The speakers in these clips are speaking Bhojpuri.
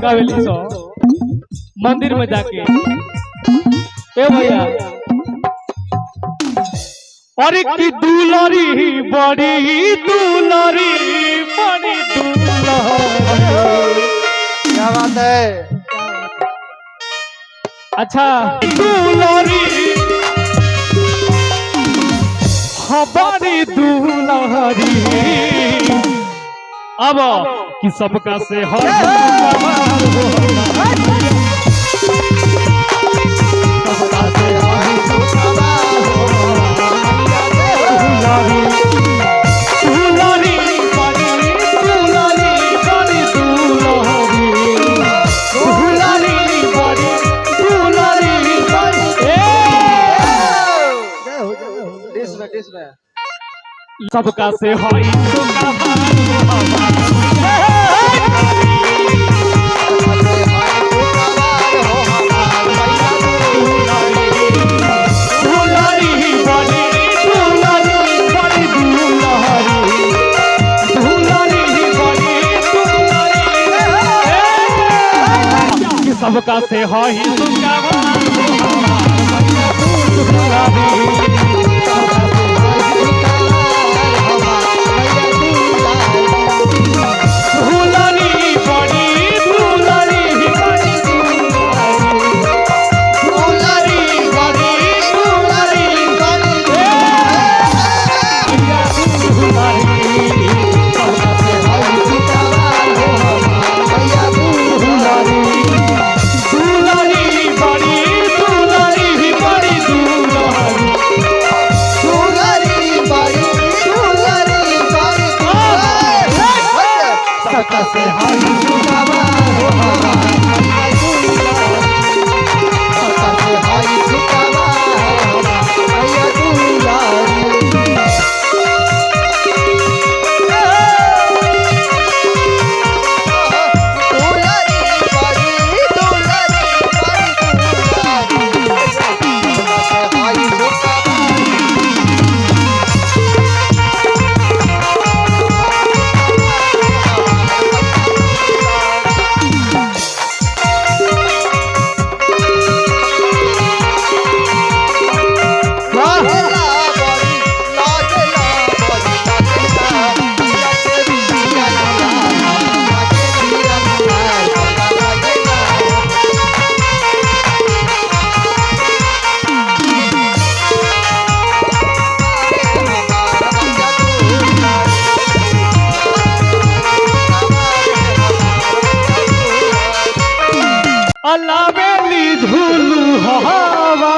गावेली सो मंदिर में जाके। ए भैया, अरे की दुलारी बड़ी दुलारी बड़ी दुलारी। क्या बात है। अच्छा दुलारी हमारी दुलारी। अब कि सबका से हो सबका से दुलारी दुलारी बड़ी दुलारी बड़ी दुलारी दुलारी बड़ी दुलारी बड़ी। ए! जय हो, जय हो। डिस में, डिस में। सबका से होई दुलारी बड़ी दुलारी बड़ी दुलारी दुलारी बड़ी दुलारी। कि सबका से होई दुलारी। दुलारी बड़ी दुलारी बड़ी दुलारी बड़ी दुलारी दुलारी बड़ी दुलारी बड़ी दुलारी। से हाई सुकावा हो हमार सबका से हाई सुकावा हो मैया दुलारी। दुलारी बड़ी दुलारी बड़ी दुलारी सबका से हाई सुकावा। अलावेली झूलू हवा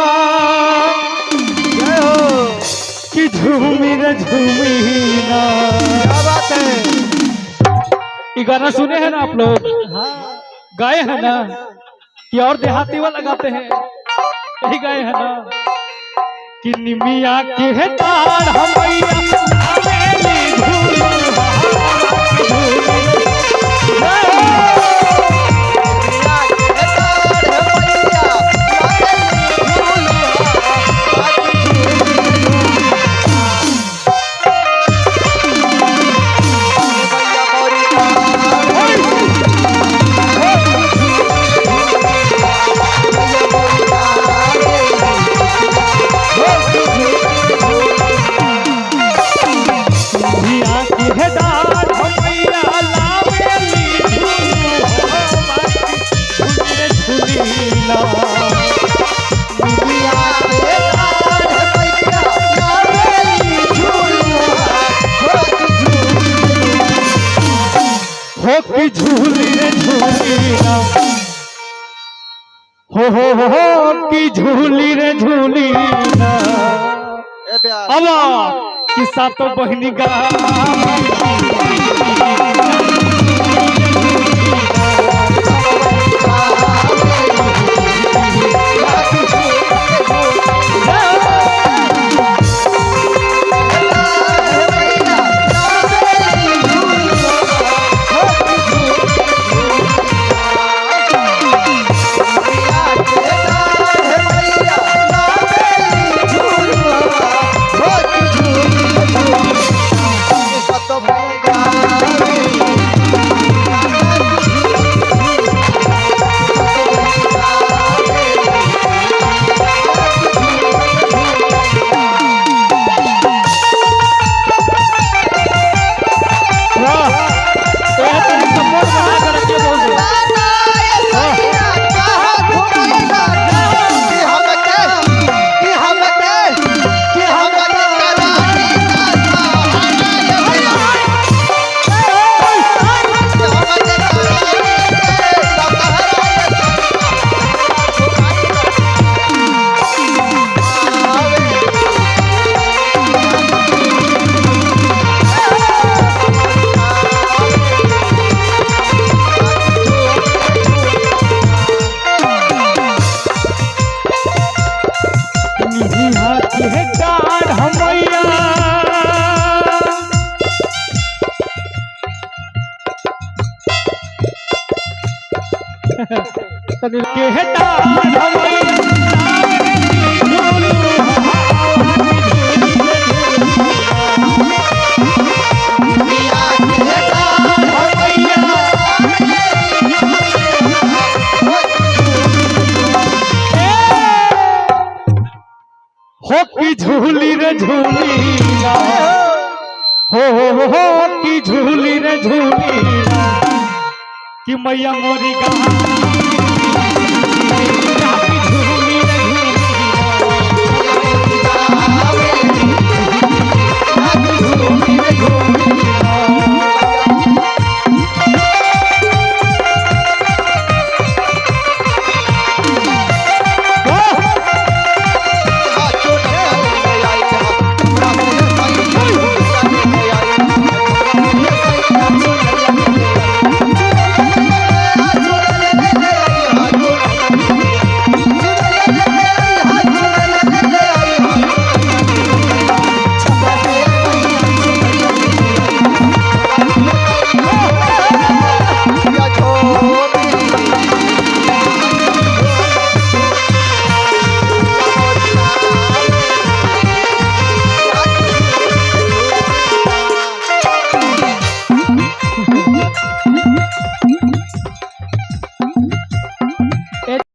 कि झूमी रे झूमी ना। क्या बात है। ये गाना सुने हैं ना आप लोग? गाए हैं ना कि और देहाती वाला गाते हैं? यही गाए हैं ना कि निमिया के तार हमैया लावेली झूलू हवा कि झूमी रे। निमिया के तार हमैया लावेली झूलू हवा कि झूमी रे झूमी ना। हो कि झूली रे झूली ना, हो हो हो हो कि झूली रे झूली ना। अब कि सातो बहिनी गा Oh, तनी के हेता हो की झूली रे झूली ना, हो की झूली रे झूली ना, कि मैया मोरी गा।